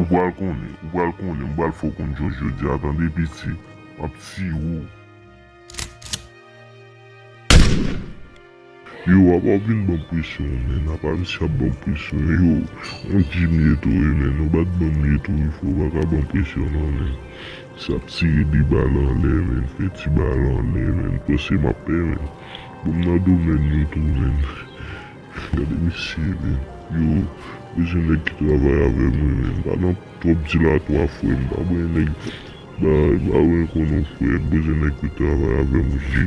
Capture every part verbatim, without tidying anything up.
Ou pral konnen, ou pral konnen, m pral fè w konn Jòj jodi a, tande piti. M ap tiye w. Yo, apa w vin ban m presyon, men. Apa misye ap ban m presyon, yo. On G m ye tou, wi, men. Ou pa t ban m li tou, wi, fò, ou pa ka ban m presyon, non, men. Misye ap tire de bal anlè, men. Fè ti bal anlè, men. Panse m ap pè, men. Bon, m nan domèn yo tou, men. Gade misye, men. Yo, bezwen nèg ki travay avè m, wi, men. Pa nan twòp dilatwa, frè. M pa bezwen nèg, ba, ba, wi, konnen, frè. M bezwen nèg ki travay avè m, wi.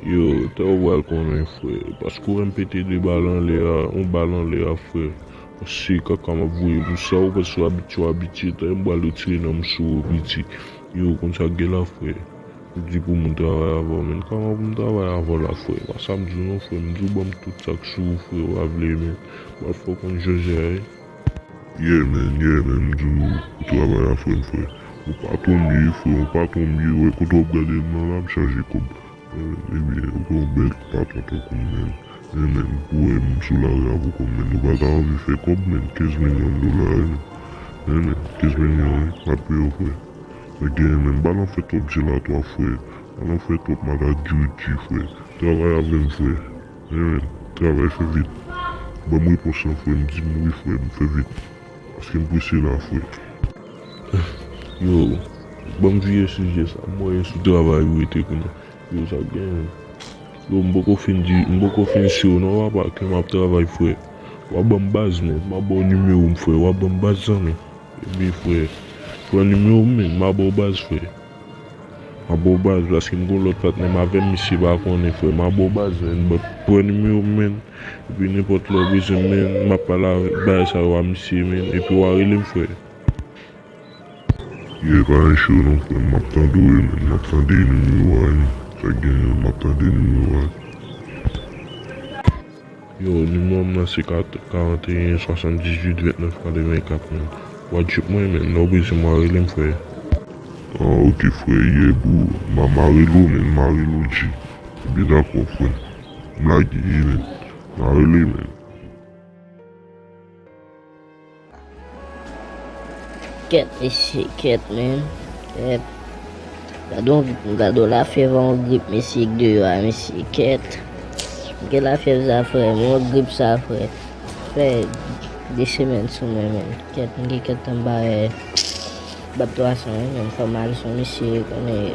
Yo, tè w pral konnen, frè. Paske w wè m pete de bal anlè a, yon bal anlè a, frè. Se kaka m ap voye pou sa, ou panse w abitye, w abitye, tande m pral retire nan m sou ou, piti. Yo, konn sa k gen la, frè. Ou di pou moun travay avè w, men kòman pou m travay avè w la, frè? Pa sa m di w non, frè. M di w ban m tout sa k sou ou, frè, ou pa vle, men. M ap fè w konn Jòj a, wi. Yeah, man, yeah, man, m di w, ou travay a, frè m, frè. Ou patwon m ye, frè, ou patwon m ye, wè, kote w ap gade m nan la, m chaje kòb. Ebyen, ou gen yon bèl patwon tankou m, men. Men, men, pou wè m sou lari avèk ou, men, ou pa ta anvi fè kòb, men, kenz milyon dola, wi, men. Men, men, kenz milyon, wi, m ap peye w, frè. Men, gen, men, pa nan fè twòp dilatwa, frè. Pa nan fè twòp maladjoti, frè. Travay avè m, frè. Wi, men, travay, fè vit. Ban m repons lan, frè, m di m wi, frè, m fè vit. Paske m prese la, frè. Yo, ban m vire sijè sa. M wè sou travay ou rete kounye a. Yo, sa k gen, men. Yo, m poko fin di, m poko fin si w non, papa, ke m ap travay, frè. W ap ban m baz, men. M ap ba w nimewo m, frè. W ap ban m baz, zanmi. Ebyen, frè, pran nimewo m, men, m a ba w baz, frè. M a ba w baz, paske m gon lòt patnè m avè m, misye pa konnen, frè. M a ba w baz, men, but pran nimewo m, men. Epi nenpòt lè w bezwen m, men, m ap pale avèk bagay sa yo a misye, men, epi w a rele m, frè. Yeah, pa gen cho non, frè, m ap tande w, men, m ap tande nimewo a, men. Sa k gen, m ap tande nimewo a. Yo, nimewo m nan se kat, karanteyen, swasanndizuit, ventnèf, katrevenkat, men. W a drip mwen, men, lè w bezwen mwen, rele m, frè. Ah, ok, frè, yeah, bro. M a, m a rele w, men, m a rele w, G. Ebyen, dakò, frè. M lage, yeah, men. M a rele, men. Kèt, mesye, kèt, men. Kèt. Gade yon, gade yon lafyèv, yon grip, mesye, k deyò a, mesye, kèt. M gen lafyèv sa, frè, m yon grip sa, frè. Fè de semèn sou mwen, men. Kèt, m gen kèt anba, eh, bab twa san, wi, men. Fò m al sou misye, konnen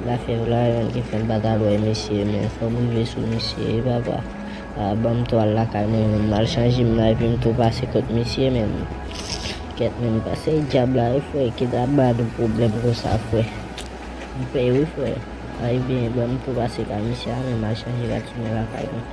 lafyèv la, men, ki fè m pa t al wè misye, men. Fò m rive sou misye, papa. Ah, ban m tou al lakay mwen, men m al chanje m nan, epi m tou pase kot misye, men. Kèt, men, m pase dyab la, wi, frè, ki ta ba nou pwoblèm konsa, frè. M pè, wi, frè. Ay, byen, ban m tou pase kay misye a, men m al chanje rad sou mwen lakay mwen.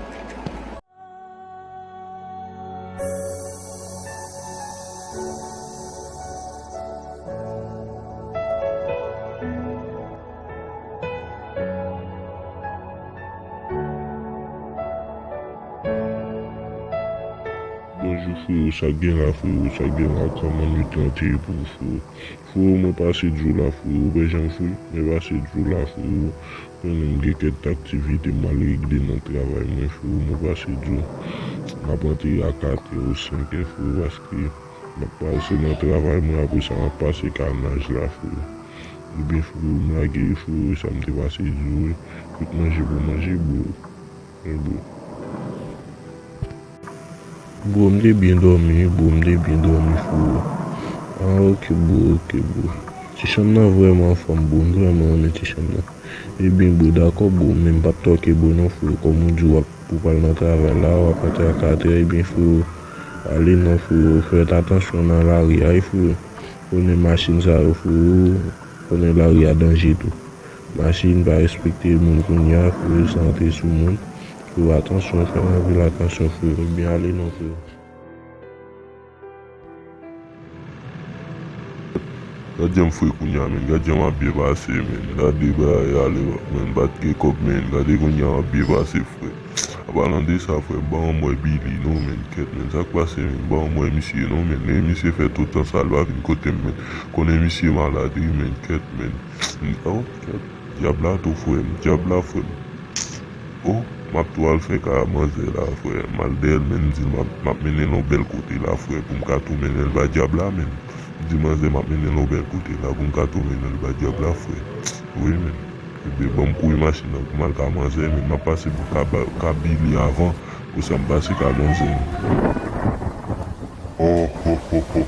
Bonjou, frero, sa k gen la, frero, sa k gen la, kòman nwit lan te ye pou ou, frero? Frero, mwen pase di w la, frero, ou pa janm fou, mwen pase di w la, frero. Konnen m gen kèk aktivite m al regle nan travay mwen, frero, mwen pase di w. M ap antre a katrè ou senkè, frero, paske m ap pase nan travay mwen, apre sa m ap pase kanaj la, frero. Ebyen, frero, m lage, frero, sa m te pase di w, wi. Tout manje pou manje, bro. Wi, bro. Bro, m te byen dòmi, bro, m te byen dòmi, frero. Ah, ok, bro, ok, bro. Ti chanm nan vrèman anfòm, bro, m vrèman renmen ti chanm nan. Ebyen, bro, dakò, bro, men m p ap tòke, bro, non, frero. Kòm ou di, w ap, pou pral nan travay la, w ap antre a katrè, ebyen, frero, ale non, frero, fè atansyon nan lari a, wi, frero. Konnen machin sa yo, frero, konnen lari a danje tou. Machin pa respekte moun kounye a, frero, sa antre sou moun. Frero, atansyon, fè anpil atansyon, frero. Ebyen, ale non, frero. Gad jan m fre kounye a, men. Gad jan m ap byen pase, men. Gade bagay ale, men. M pa t gen kòb, men. Gade kounye a m ap byen pase, frè. An palan de sa, frè, m pa janm wè Billy, non, men. Kèt, men. Sa k pase, men? M pa janm wè misye, non, men. Men misye fè tout tan sa, l pa vin kote m, men. Konnen misye malad, wi, men. Kèt, men. Oh, kèt. Dyab la tou, frè m. Dyab la, frè m. Oh, M ap tou al fè ka manzè la, frè. M al dèyè l, men m di l m ap, m ap mennen l yon bèl kote la, frè, pou m ka tou mennen l ba dyab la, men. M di manzè m ap mennen l yon bèl kote la, pou m ka tou mennen l ba dyab la, frè. Wi, men. Ebyen, ban m kouri machin nan pou m al ka manzè, men m ap pase pou ka ba, ka Billy avan, pou sa m pase ka manzè. Oh, ho, ho, ho,